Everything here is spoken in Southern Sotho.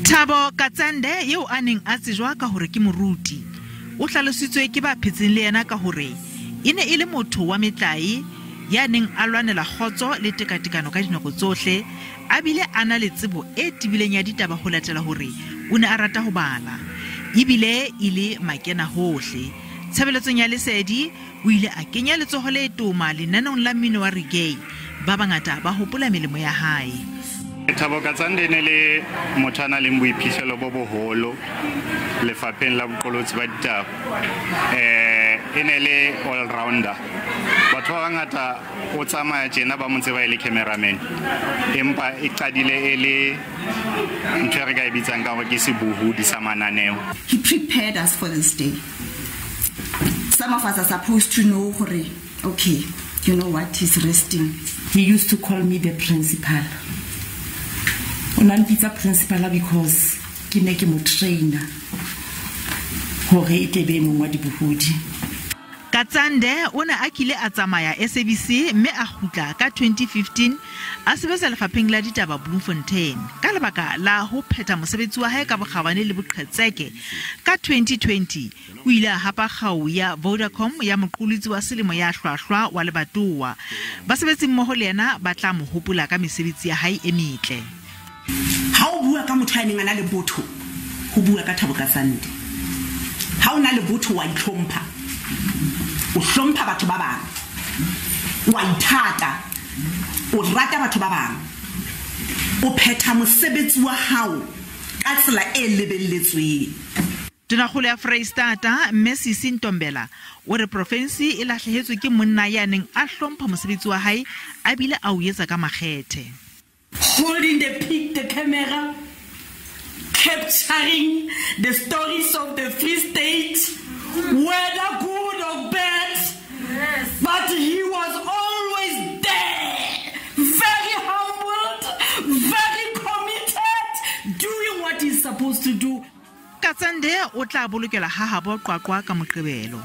Thabo Katsande eo a neng a tsejwa ka hore ke moruti o hlalositswe ke ba phetseng le yena ka hore e ne e le motho wa metlae ya neng a lwanela kgotso le tekatekano ka dinako tsohle, a bile a na le tsebo e tebileng ya ditaba ho latela hore o ne a rata ho bala ebile e le makena hohle. Tshebeletsong ya lesedi o ile a kenya letsoho le toma lenaneong la mmino wa reggae. Ba bangata ba hopola melemo ya hae. Thabo Katsande ne le motho a nang le boiphihlelo bo boholo lefapheng la boqolotsi ba ditaba. E ne le all rounder. Batho ba bangata o tsamaya tjena ba mo tseba e le cameraman, empa e qadile e le ntho e re ka e bitsang ka hore ke sebohodi sa mananeo. He prepared us for this day. Some of us are supposed to know hore, okay, you know what, he's resting. He used to call me the principal. O na mpitsa principal because ke ne ke mo trainer hore e tle be mong wa dibohodi. Katsande o ne a kile a tsamaya SABC mme a kgutla ka 2015 a sebetsa lefapheng la ditaba Bloemfontein ka lebaka la ho phetha mosebetsi wa hae ka bokgabane le boqhetseke. Ka 2020 o ile a hapa kgau ya Vodacom ya moqolotsi wa selemo ya hlwahlwa wa lebatowa. Basebetsi mmoho le yena ba tla mo hopola ka mesebetsi ya hae e metle. Ha o bua ka motho a neng a na le botho, ho bua ka Thabo Katsande. Ha o na le botho wa itlhompha, o hlompha batho ba bang, wa ithata, o rata batho ba bang, o phetha mosebetsi wa hao ka tsela e lebelletsweng. Tonakgolo ya Freistata Mme Sisi Ntombela o re profensi e lahlehetswe ke monna ya neng a hlompha mosebetsi wa hae a bile a o etsa ka makgethe. Holding the pic, the camera, capturing the stories of the Free State, whether good or bad, yes. But he was always there, very humbled, very committed, doing what he's supposed to do. Katsande o tla bolokela ha habo Qwaqwa ka Moqebelo.